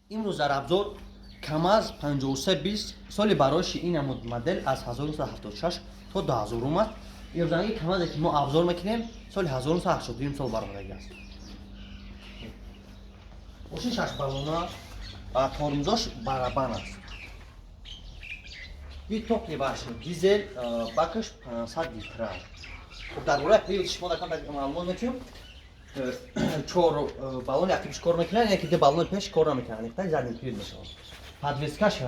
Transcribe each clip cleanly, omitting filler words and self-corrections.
Имрӯз дар обзор КамАЗ 5320. Соли бароиши ин намуд модел аз 1976 то 2000 омад. Имрӯзанги КамАЗе, ки мо обзор мекунем, соли 1982 сол баромадагӣ аст. Мошин шашбалона ва тормозош барабан аст. И топливаш дизел, бакаш 500 литра. Хуб, дар бораи привод шумо дар камтар маълумот метиҳем. Чор баллони ақибш кор мекунад, яке ду баллони пеш кор намекунад, аниқтар задний привод мешавад. Подвескаш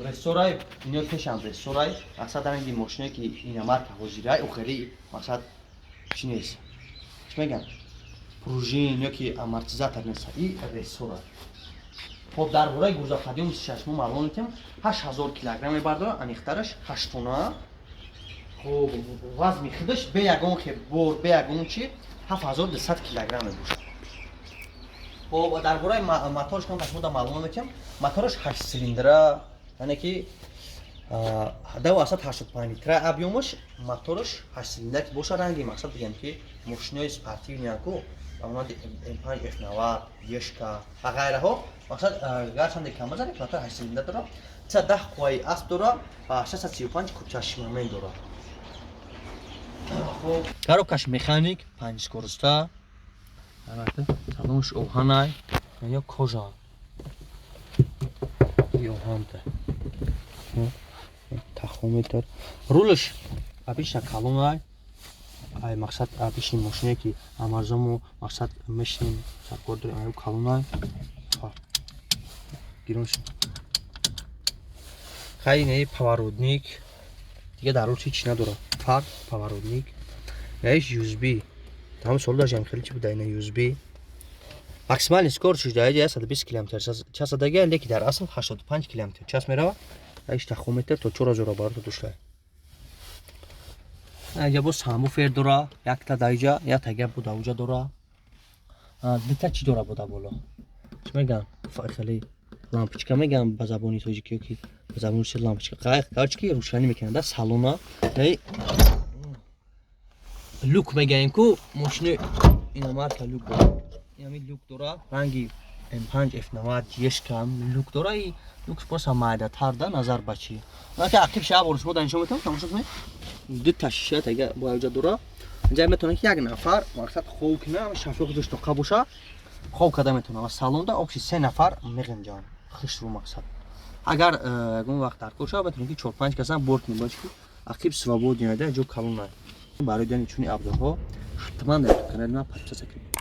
рессорай, ино пешам рессорай. Мақсад, ранги мошине, ки ина марка ҳозирай, охири, мақсад, чӣ нест, чӣ мегӯям, пружин ё ки амортизатор нест, и рессора. Хоб, дар бораи грузоподъём шашмо маълумот метиҳем: 8000 килограмм мебардорад, аниқтараш 8 тонна. Хоб, вазни худаш бе ягон бор, бе ягон чи 7200 килограмм мебошад. Хоб, дар бораи моторш кам шумо маълумот метиҳам. Мотораш 8 цилиндра, яъне ки 2,85 литра объёмаш. Мотораш 8 цилиндра ки боша, ранги, мақсад, бигем, ки мошинои спортивный ку, ба монанди М5, F90, Ешка ва ғайраҳо. Мақсад, гарчанде КамАЗа, мотор 8 цилиндр дорад, 310 қувваи асб дорад ва 635 крутящий момент дорад. Хоб, коробкаш механик, панҷ скороста. Салонш оҳанай ё кожа? Оҳанта. Тахометр, рулш обычно калонай. Ай, мақсад, обычный мошине, ки амарзому, мақсад, мешинем, саркор дорем, аю калонай гирон. Хай, инаи поворотник, дига дар рул ҳеч надорад, фар, поворотник, наиш USB. Тамоми сол дашам хеле чи буда, ина USB. Максимальный скорость даиҷа 120 километр час дага, леки дар асл 85 километр час мерава. Аиш тахометр то 4000 оборота дошта. Аҷа бо сабвуфер дора, якта даиҷа, якта бо дауҷа дора, дита чӣ дора буда боло, чӣ мегӯям, хеле лампочка мегӯям ба забони тоҷикӣ ё ки ба забони русӣ лампочка. Короче, ки рӯшанӣ мекунад салона. Люк мегӯем ку, мошини ина марка люк дора, ами люк дора, ранги М5, F90, Ешка люк дора. И люк боса майдатар да назар ба чи. Ки ақиб шаба шумо дар нишон метавон тамошо кунед, дута шиша тага бо якҷа дора. Инҷа метавонад, ки як нафар, мақсад, хоб кунад, шофёр худаш тоқа боша, хоб карда метавонад ва салонда общий се нафар меғинҷанд хушрӯ. Мақсад, агар ягон вақт дар кор шава, метавонед, ки чор панҷ касан бор кунед, бош ки ақиб свободный да, ҷо калона. Барои дидани чунин обзорҳо ҳатман дар канали ман подписаться кунед.